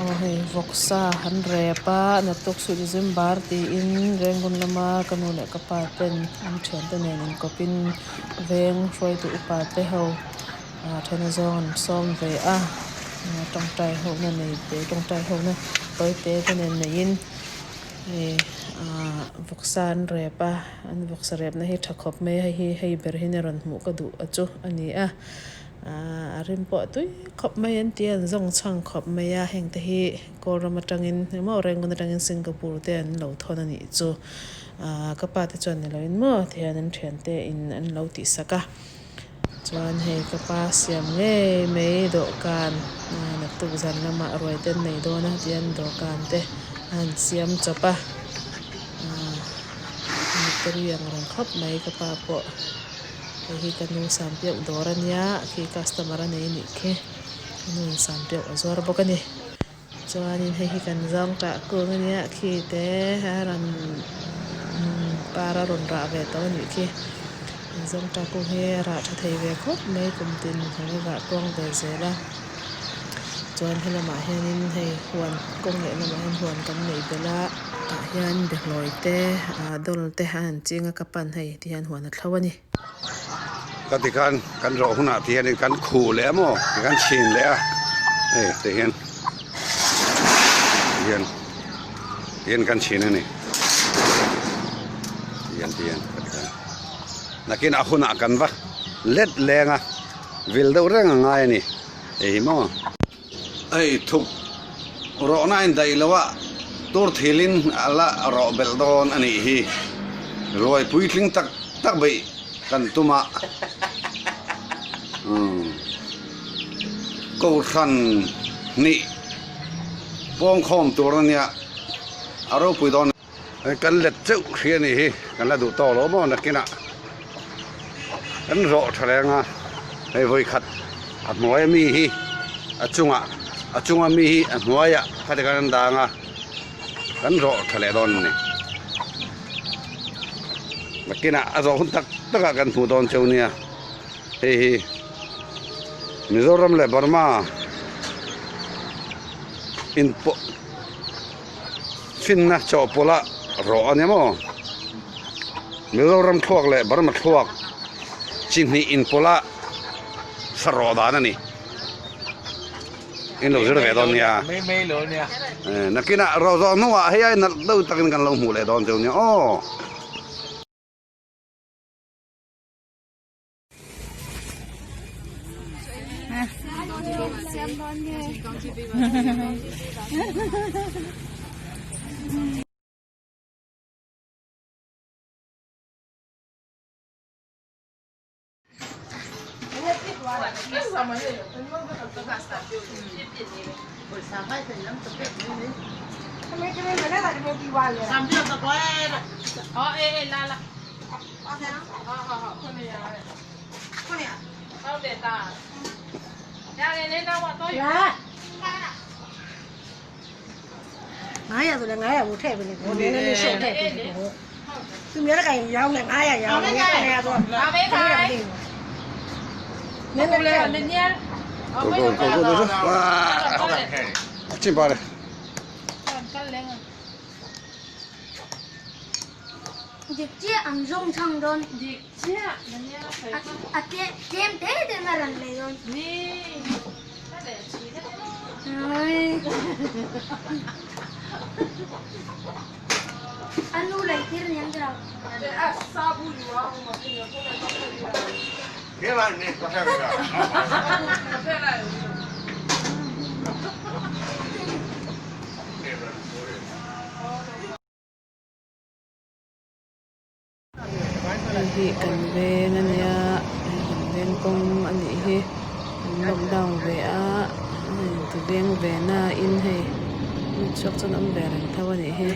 Aw hei vawksa an rep a naktuk suh December tiin Rangoon lama ka nu leh ka pa ten an thiante nen inkawpin veng hruaitu upa te ho ah then azawng an sawm ve a tawngtai ho na nei te tawngtai ho na tawi te te nen neiin hei ah vawksa an rep a an vawksa repna hi tha khawp mai a hei hi hei ber hi a rawn hmuh ka duh a chu a ni a. Aaa a rim pawh tui khawp mai an ti a an zawng chhang khawp mai a heng te hi Kawlram atangin emaw Rangoon atangin Singapore te an lo thawn a nih chu aaa ka pa te chuan ni loin maw tihian an thiante in an lo tih sak a chuan hei ka pa siam ngei mai dawhkan aaa naktuk zan lamah ruai te an nei dawn a tihian dawhkan te a han siam chawp a aaa mutri ang reng khawp mai ka pa pawh. Hei hi ka nu Sampiauh dawr a nia khi customer a nei anih khi ka nu in Sampiauh a zuar bawk a ni chuanin hei hi kan zawng tah kung a nia khi te a rawn par a rawn rah ve tawh a nih khi an zawng tah kung hi a rah tha thei ve khawp mai kum tin a lo rah kuang ve zel a chuan helamah hianin hei huan kawng leh lamah hian huan kan nei belh a tah hian behlawi te ah dawl te a han ching a ka pan hei ti hian huan a thlo a ni. Ka ti khan kan rawh hunah ti hianin kan khuh leh a maw kan chhin leh a hei ti hian ti hian ti hian kan chhin a ni ti hian ti hian ka ti khan nakin a hunah kan va let leng a vil deuh reng a ngai a ni hei hi maw. Hei thuk rawhna a indaih lo a, tur thilin a la rawh belh dawn a nih hi. Ruai puitling tak tak beih kan tum a. Kohhran hnih pawngkhawm tur a nia, a ropui dawn. Kan let cheuh hria a nih hi, kan la duh tawk lo maw nakinah kan rawh tha reng a, hei vawi khat a hnuai ami hi a chungah a chunga mi hi a hnuaiah khati khan an dang a, kan rawh tha leh dawn a ni. Nakinah a zawh hun tak takah kan hmuh dawn cheu nia, hei hi Mizoram leh Burma inpawh. Finna chawhpawlh a rawh a ni maw? Mizoram thluak leh Burma thluak chi hnih inpawlh a sa rawh dan a ni. In lo zir ve dawn nia. Nakinah rawh zawh hnuah hei ai nalh deuh takin kan lo hmuh leh dawn cheu nia aw. 900ဆိုလည်း900ကိုထည့်ပေးလိုက်ကိုနည်းနည်းလေးရှော့ထည့်ပေးလိုက်ကိုသူများတကရောင်းလဲ900ရောင်းလဲ900ဆိုတော့နည်းနည်းလေးနည်း Go go go go go. 哇，进包了。 Dik chiah an zawng chhang dawn. Dik chiah na nia sawi chu. A tlem te te na ran lei dawn. Ni ka leh thin a ni. A nu lei tir niang ka lo. Hei hi kan veng a nia hei kan veng kawng a nih hi an lockdown ve a hei ti veng ve na in hei mi chhuak chuan awm ve reng tho a nih hi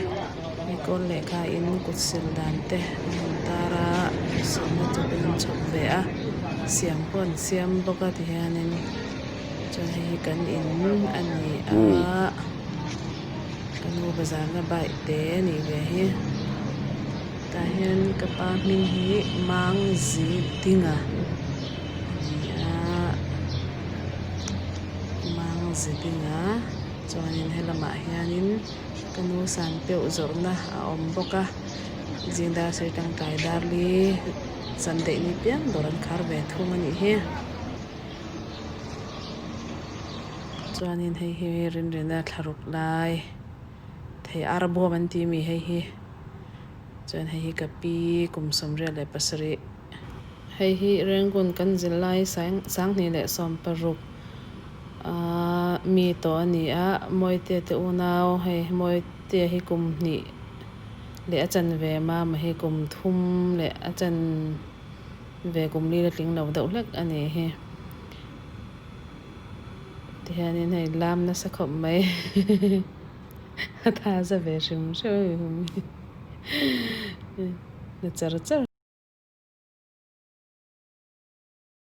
hei kawl lehkha in kut sil dan te an han tar a kut silna chu an chhawp ve a siam pawh an siam bawk a tihianin chuan hei hi kan in a ni a. Ka nu bazar na bike te a nih ve hi tah hian ka pa hming hi Mangzi Dinga a ni a Mangzi Dinga. Chuanin helamah hianin ka nu san peuh zawrhna a awm bawk a, zing dar sei tangkai dar li chan daih ni piang dawr an khar ve thung a nih hi. Chuanin hei hi rinrina thlaruk lai thei ar bawm an tih mi hei hi chuan hei hi ka pi kum 87. Hei hi Rangoon kan zil lai 2016 ah mi tawh a ni a, Mawitea te unau hei Mawitea hi kum hnih leh a chan ve Mama hi kum thum leh a chan ve kum li la tling lo deuh hlek a ni hi. Tihianin hei lam nasa khawp mai a tha za ve hrim hrim a ni na char char.